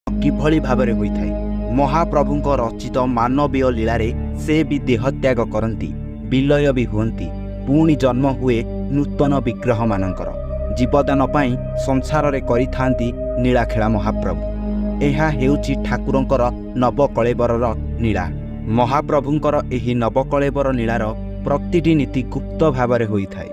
କିଭଳି ଭାବରେ ହୋଇଥାଏ? ମହାପ୍ରଭୁଙ୍କ ରଚିତ ମାନବୀୟ ଲୀଳାରେ ସେ ବି ଦେହତ୍ୟାଗ କରନ୍ତି, ବିଲୟ ବି ହୁଅନ୍ତି, ପୁଣି ଜନ୍ମ ହୁଏ ନୂତନ ବିଗ୍ରହମାନଙ୍କର। ଜୀବଦାନ ପାଇଁ ସଂସାରରେ କରିଥାନ୍ତି ନୀଳାଖେଳା ମହାପ୍ରଭୁ। ଏହା ହେଉଛି ଠାକୁରଙ୍କର ନବକଳେବରର ନୀଳା। ମହାପ୍ରଭୁଙ୍କର ଏହି ନବକଳେବର ନୀଳାର ପ୍ରତିଟି ନୀତି ଗୁପ୍ତ ଭାବରେ ହୋଇଥାଏ।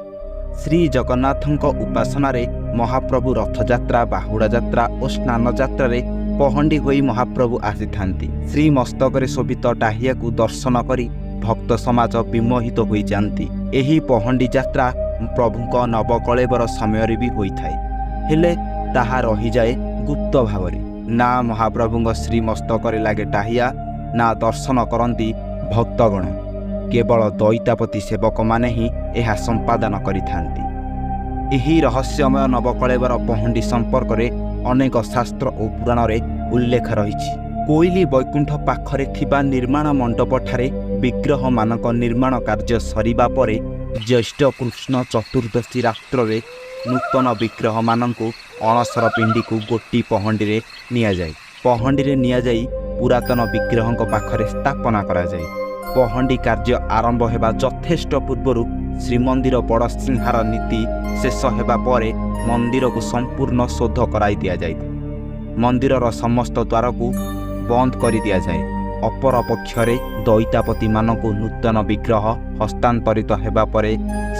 ଶ୍ରୀ ଜଗନ୍ନାଥଙ୍କ ଉପାସନାରେ ମହାପ୍ରଭୁ ରଥଯାତ୍ରା, ବାହୁଡ଼ା ଯାତ୍ରା ଓ ସ୍ନାନଯାତ୍ରାରେ ପହଣ୍ଡି ହୋଇ ମହାପ୍ରଭୁ ଆସିଥାନ୍ତି। ଶ୍ରୀମସ୍ତକରେ ଶୋଭିତ ଟାହିଆକୁ ଦର୍ଶନ କରି ଭକ୍ତ ସମାଜ ବିମୋହିତ ହୋଇଯାଆନ୍ତି। ଏହି ପହଣ୍ଡି ଯାତ୍ରା ପ୍ରଭୁଙ୍କ ନବକଳେବର ସମୟରେ ବି ହୋଇଥାଏ, ହେଲେ ତାହା ରହିଯାଏ ଗୁପ୍ତ ଭାବରେ। ନା ମହାପ୍ରଭୁଙ୍କ ଶ୍ରୀମସ୍ତକରେ ଲାଗେ ଟାହିଆ, ନା ଦର୍ଶନ କରନ୍ତି ଭକ୍ତଗଣ। କେବଳ ଦଇତାପତି ସେବକମାନେ ହିଁ ଏହା ସମ୍ପାଦନ କରିଥାନ୍ତି। ଏହି ରହସ୍ୟମୟ ନବକଳେବର ପହଣ୍ଡି ସମ୍ପର୍କରେ ଅନେକ ଶାସ୍ତ୍ର ଓ ପୁରାଣରେ ଉଲ୍ଲେଖ ରହିଛି। କୋଇଲି ବୈକୁଣ୍ଠ ପାଖରେ ଥିବା ନିର୍ମାଣ ମଣ୍ଡପଠାରେ ବିଗ୍ରହମାନଙ୍କ ନିର୍ମାଣ କାର୍ଯ୍ୟ ସରିବା ପରେ ଜ୍ୟେଷ୍ଠ କୃଷ୍ଣ ଚତୁର୍ଦ୍ଦଶୀ ରାତ୍ରରେ ନୂତନ ବିଗ୍ରହମାନଙ୍କୁ ଅଣସର ପିଣ୍ଡିକୁ ଗୋଟି ପହଣ୍ଡିରେ ନିଆଯାଏ। ପହଣ୍ଡିରେ ନିଆଯାଇ ପୁରାତନ ବିଗ୍ରହଙ୍କ ପାଖରେ ସ୍ଥାପନା କରାଯାଏ। ପହଣ୍ଡି କାର୍ଯ୍ୟ ଆରମ୍ଭ ହେବା ଯଥେଷ୍ଟ ପୂର୍ବରୁ ଶ୍ରୀମନ୍ଦିର ବଡ଼ସିଂହାର ନୀତି ଶେଷ ହେବା ପରେ ମନ୍ଦିରକୁ ସମ୍ପୂର୍ଣ୍ଣ ଶୋଧ କରାଇ ଦିଆଯାଇଥାଏ। ମନ୍ଦିରର ସମସ୍ତ ଦ୍ୱାରକୁ ବନ୍ଦ କରି ଦିଆଯାଏ। ଅପରପକ୍ଷରେ ଦଇତାପତିମାନଙ୍କୁ ନୂତନ ବିଗ୍ରହ ହସ୍ତାନ୍ତରିତ ହେବା ପରେ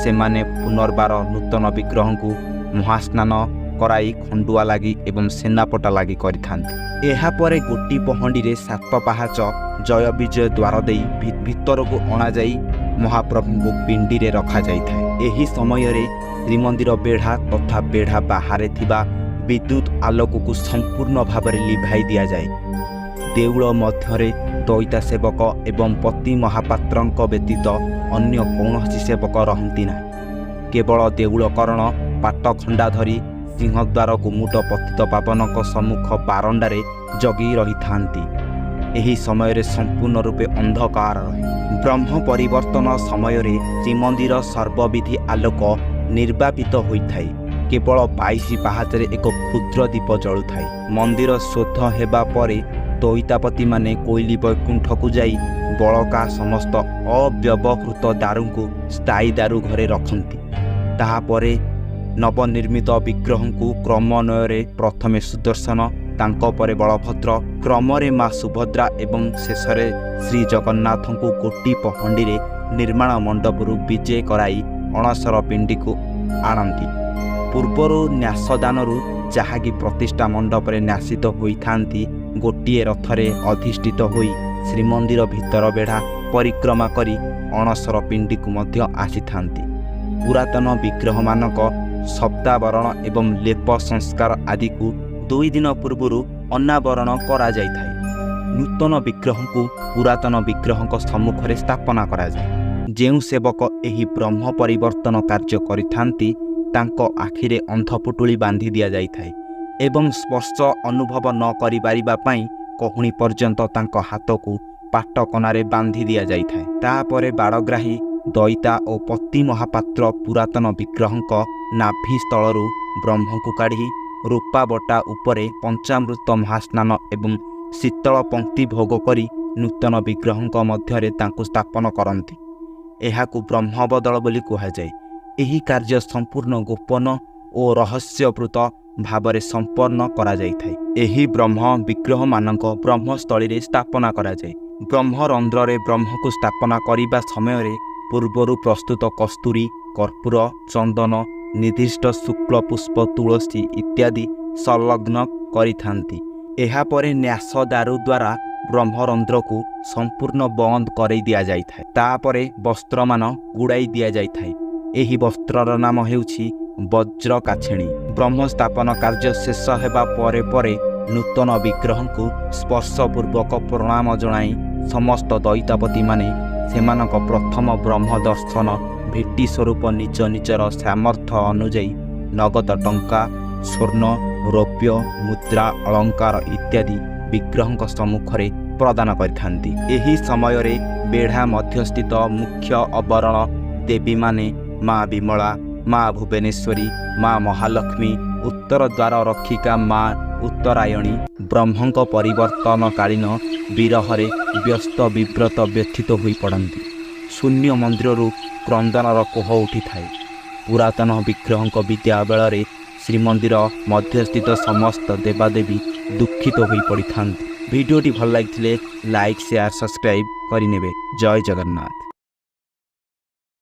ସେମାନେ ପୁନର୍ବାର ନୂତନ ବିଗ୍ରହଙ୍କୁ ମହାସ୍ନାନ କରାଇ ଖଣ୍ଡୁଆ ଲାଗି ଏବଂ ସେନାପଟା ଲାଗି କରିଥାନ୍ତି। ଏହାପରେ ଗୋଟି ପହଣ୍ଡିରେ ସାତ ପାହାଚ ଜୟ ବିଜୟ ଦ୍ୱାର ଦେଇ ଭିତରକୁ ଅଣାଯାଇ ମହାପ୍ରଭୁଙ୍କୁ ପିଣ୍ଡିରେ ରଖାଯାଇଥାଏ। ଏହି ସମୟରେ ଶ୍ରୀମନ୍ଦିର ବେଢ଼ା ତଥା ବେଢ଼ା ବାହାରେ ଥିବା ବିଦ୍ୟୁତ୍ ଆଲୋକକୁ ସମ୍ପୂର୍ଣ୍ଣ ଭାବରେ ଲିଭାଇ ଦିଆଯାଏ। ଦେଉଳ ମଧ୍ୟରେ ଦଇତା ସେବକ ଏବଂ ପତି ମହାପାତ୍ରଙ୍କ ବ୍ୟତୀତ ଅନ୍ୟ କୌଣସି ସେବକ ରହନ୍ତି ନାହିଁ। କେବଳ ଦେଉଳକରଣ ପାଟଖଣ୍ଡା ଧରି ସିଂହଦ୍ୱାର ଗୁମୁଟ ପତିତପାବନଙ୍କ ସମ୍ମୁଖ ବାରଣ୍ଡାରେ ଜଗି ରହିଥାନ୍ତି। ଏହି ସମୟରେ ସମ୍ପୂର୍ଣ୍ଣ ରୂପେ ଅନ୍ଧକାର ରହେ। ବ୍ରହ୍ମ ପରିବର୍ତ୍ତନ ସମୟରେ ଶ୍ରୀମନ୍ଦିର ସର୍ବବିଧି ଆଲୋକ ନିର୍ବାପିତ ହୋଇଥାଏ। କେବଳ 22 ପାହାଚରେ ଏକ କ୍ଷୁଦ୍ର ଦୀପ ଜଳୁଥାଏ। ମନ୍ଦିର ଶୋଧ ହେବା ପରେ ଦଇତାପତିମାନେ କୋଇଲି ବୈକୁଣ୍ଠକୁ ଯାଇ ବଳକା ସମସ୍ତ ଅବ୍ୟବହୃତ ଦାରୁଙ୍କୁ ସ୍ଥାୟୀ ଦାରୁ ଘରେ ରଖନ୍ତି। ତାହାପରେ ନବନିର୍ମିତ ବିଗ୍ରହଙ୍କୁ କ୍ରମାନ୍ୱୟରେ ପ୍ରଥମେ ସୁଦର୍ଶନ, ତାଙ୍କ ପରେ ବଳଭଦ୍ର, କ୍ରମରେ ମା ସୁଭଦ୍ରା ଏବଂ ଶେଷରେ ଶ୍ରୀଜଗନ୍ନାଥଙ୍କୁ ଗୋଟି ପହଣ୍ଡିରେ ନିର୍ମାଣ ମଣ୍ଡପରୁ ବିଜେ କରାଇ ଅଣସର ପିଣ୍ଡିକୁ ଆଣନ୍ତି। ପୂର୍ବରୁ ନ୍ୟାସଦାନରୁ ଯାହାକି ପ୍ରତିଷ୍ଠା ମଣ୍ଡପରେ ନ୍ୟାସିତ ହୋଇଥାନ୍ତି, ଗୋଟିଏ ରଥରେ ଅଧିଷ୍ଠିତ ହୋଇ ଶ୍ରୀମନ୍ଦିର ଭିତର ବେଢ଼ା ପରିକ୍ରମା କରି ଅଣସର ପିଣ୍ଡିକୁ ମଧ୍ୟ ଆସିଥାନ୍ତି। ପୁରାତନ ବିଗ୍ରହମାନଙ୍କ ଶବ୍ଦାବରଣ ଏବଂ ଲେପ ସଂସ୍କାର ଆଦିକୁ 2 ଦିନ ପୂର୍ବରୁ ଅନାବରଣ କରାଯାଇଥାଏ। ନୂତନ ବିଗ୍ରହଙ୍କୁ ପୁରାତନ ବିଗ୍ରହଙ୍କ ସମ୍ମୁଖରେ ସ୍ଥାପନା କରାଯାଏ। ଯେଉଁ ସେବକ ଏହି ବ୍ରହ୍ମ ପରିବର୍ତ୍ତନ କାର୍ଯ୍ୟ କରିଥାନ୍ତି, ତାଙ୍କ ଆଖିରେ ଅନ୍ଧପୁଟୁଳି ବାନ୍ଧି ଦିଆଯାଇଥାଏ ଏବଂ ସ୍ପର୍ଶ ଅନୁଭବ ନ କରିପାରିବା ପାଇଁ କହୁଣି ପର୍ଯ୍ୟନ୍ତ ତାଙ୍କ ହାତକୁ ପାଟକନାରେ ବାନ୍ଧି ଦିଆଯାଇଥାଏ। ତାପରେ ବାଡ଼ଗ୍ରାହୀ ଦଇତା ଓ ପତି ମହାପାତ୍ର ପୁରାତନ ବିଗ୍ରହଙ୍କ ନାଭି ସ୍ଥଳରୁ ବ୍ରହ୍ମକୁ କାଢ଼ି ରୂପା ବଟା ଉପରେ ପଞ୍ଚାମୃତ ମହାସ୍ନାନ ଏବଂ ଶୀତଳ ପଙ୍କ୍ତି ଭୋଗ କରି ନୂତନ ବିଗ୍ରହଙ୍କ ମଧ୍ୟରେ ତାଙ୍କୁ ସ୍ଥାପନ କରନ୍ତି। ଏହାକୁ ବ୍ରହ୍ମବଦଳ ବୋଲି କୁହାଯାଏ। ଏହି କାର୍ଯ୍ୟ ସମ୍ପୂର୍ଣ୍ଣ ଗୋପନ ଓ ରହସ୍ୟବୃତ ଭାବରେ ସମ୍ପନ୍ନ କରାଯାଇଥାଏ। ଏହି ବ୍ରହ୍ମ ବିଗ୍ରହମାନଙ୍କ ବ୍ରହ୍ମସ୍ଥଳୀରେ ସ୍ଥାପନା କରାଯାଏ। ବ୍ରହ୍ମରନ୍ଧ୍ରରେ ବ୍ରହ୍ମକୁ ସ୍ଥାପନା କରିବା ସମୟରେ ପୂର୍ବରୁ ପ୍ରସ୍ତୁତ କସ୍ତୁରୀ, କର୍ପୂର, ଚନ୍ଦନ, ନିର୍ଦ୍ଦିଷ୍ଟ ଶୁକ୍ଳ ପୁଷ୍ପ, ତୁଳସୀ ଇତ୍ୟାଦି ସଂଲଗ୍ନ କରିଥାନ୍ତି। ଏହାପରେ ନ୍ୟାସ ଦାରୁ ଦ୍ୱାରା ବ୍ରହ୍ମରନ୍ଧ୍ରକୁ ସମ୍ପୂର୍ଣ୍ଣ ବନ୍ଦ କରାଇ ଦିଆଯାଇଥାଏ। ତାପରେ ବସ୍ତ୍ରମାନ ଗୁଡ଼ାଇ ଦିଆଯାଇଥାଏ। ଏହି ବସ୍ତ୍ରର ନାମ ହେଉଛି ବଜ୍ର କାଛିଣୀ। ବ୍ରହ୍ମ ସ୍ଥାପନ କାର୍ଯ୍ୟ ଶେଷ ହେବା ପରେ ପରେ ନୂତନ ବିଗ୍ରହଙ୍କୁ ସ୍ପର୍ଶପୂର୍ବକ ପ୍ରଣାମ ଜଣାଇ ସମସ୍ତ ଦଇତାପତିମାନେ ସେମାନଙ୍କ ପ୍ରଥମ ବ୍ରହ୍ମ ଦର୍ଶନ ଭେଟି ସ୍ୱରୂପ ନିଜ ନିଜର ସାମର୍ଥ୍ୟ ଅନୁଯାୟୀ ନଗଦ ଟଙ୍କା, ସ୍ୱର୍ଣ୍ଣ, ରୌପ୍ୟ, ମୁଦ୍ରା, ଅଳଙ୍କାର ଇତ୍ୟାଦି ବିଗ୍ରହଙ୍କ ସମ୍ମୁଖରେ ପ୍ରଦାନ କରିଥାନ୍ତି। ଏହି ସମୟରେ ବେଢ଼ା ମଧ୍ୟସ୍ଥିତ ମୁଖ୍ୟ ଅବରଣ ଦେବୀମାନେ ମା ବିମଳା, ମା ଭୁବନେଶ୍ୱରୀ, ମା ମହାଲକ୍ଷ୍ମୀ, ଉତ୍ତର ଦ୍ୱାର ରକ୍ଷିକା ମା ଉତ୍ତରାୟଣୀ ବ୍ରହ୍ମଙ୍କ ପରିବର୍ତ୍ତନକାଳୀନ ବିରହରେ ବ୍ୟସ୍ତ ବିବ୍ରତ ବ୍ୟଥିତ ହୋଇପଡ଼ନ୍ତି। ଶୂନ୍ୟ ମନ୍ଦିରରୁ କ୍ରନ୍ଦନର କୋହ ଉଠିଥାଏ। ପୁରାତନ ବିଗ୍ରହଙ୍କ ବିଦାୟ ବେଳରେ ଶ୍ରୀମନ୍ଦିର ମଧ୍ୟସ୍ଥିତ ସମସ୍ତ ଦେବାଦେବୀ ଦୁଃଖିତ ହୋଇପଡ଼ିଥାନ୍ତି। ଭିଡ଼ିଓଟି ଭଲ ଲାଗିଥିଲେ ଲାଇକ୍, ସେୟାର, ସବସ୍କ୍ରାଇବ୍ କରିନେବେ। ଜୟ ଜଗନ୍ନାଥ।